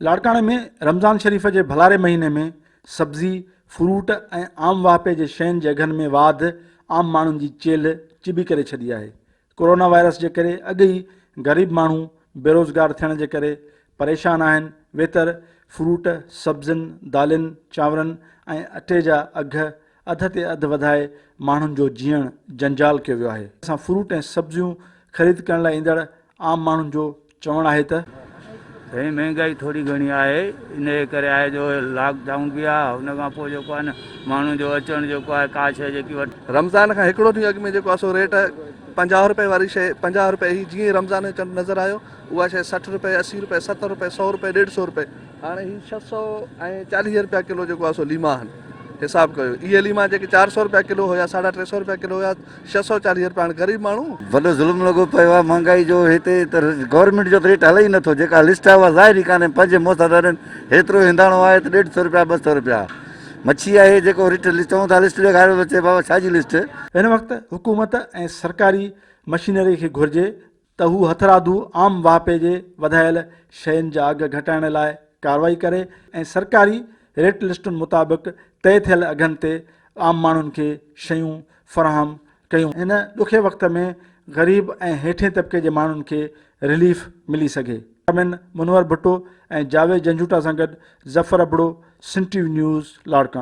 لاڙڪاڻي ۾ رمضان شريف جي ڀلاري مهيني ۾ سبزي، فروٽ ۽ عام واهپي جي شين جي اگهن ۾ واڌ عام ماڻهن جي چيلهه چٻي ڪري ڇڏي آهي. ڪورونا وائرس جي ڪري اڳ ئي غريب ماڻهو بيروزگار ٿيڻ جي ڪري پريشان آهن، ويتر فروٽ، سبزين، دالين، چانورن ۽ اٽي جا اگهه اڌ تي اڌ وڌائي ماڻهن جو جيئڻ جنجال ڪيو ويو آهي. سان فروٽ ۽ سبزيون خريد ڪرڻ لاء ايندڙ عام ماڻهن جو چوڻ آهي ته. سائين مهنگائي ٿوري گهڻي آهي انهيء ڪري آهي جو لاڪ ڊائون به آهي ان کان پوء جيڪو آهي نه ماڻهن جو اچڻ جيڪو آهي ڪا شيء جيڪي وٺ. رمضان کان هڪڙو ڏينهن اڳ ۾ جيڪو آهي سو ريٽ 50 رپئي واري شيء 50 رپئي هئي جيئن ئي رمضان جو چنڊ نظر آيو اها شيء 60 رپئي 80 رپئي 70 رپئي سئو رپئي ڏيڍ سئو رپئي هاڻي هي 640 رپيا ڪلو جيڪو آهي سو ليما آهن حساب ڪيو اهي ليما جيڪي 400 رپيا ڪلو هيا ساڍا ٽي سئو رپيا ڪلو هيا 640 رپيا هاڻي غريب ماڻهو. وڏو ظلم لڳو پيو آهي مهانگائي جو هتي ته گورنمينٽ جو ته ريٽ هلي ئي نٿو جيڪا لسٽ آهي اها ظاهر ئي ڪانهي پنهنجي منهن سان ٿا ڏين هيترو هنداڻو آهي ته ڏيڍ سئو رپيا ٻه سئو رپيا مڇي آهي جيڪو ريٽ چئون ٿا لسٽ ڏيکاريو ته چئي بابا ڇا جي لسٽ. هن وقت حڪومت ۽ سرڪاري مشينري کي گهرجي ته هو هٿرادو عام واهپي جي وڌايل شين جا اگهه گهٽائڻ لاء ڪارروائي ڪري ۽ سرڪاري ريٽ لسٽن مطابق طئي ٿيل اگهن تي عام ماڻهن کي شيون فراهم ڪيون هن ڏکي وقت ۾ غريب ۽ هيٺين طبقي جي ماڻهن کي رليف ملي سگهي. ڪمين منور ڀٽو ۽ جاويد جنجوٽا سان گڏ Zafar Abro, Sindh T V news, Larkana.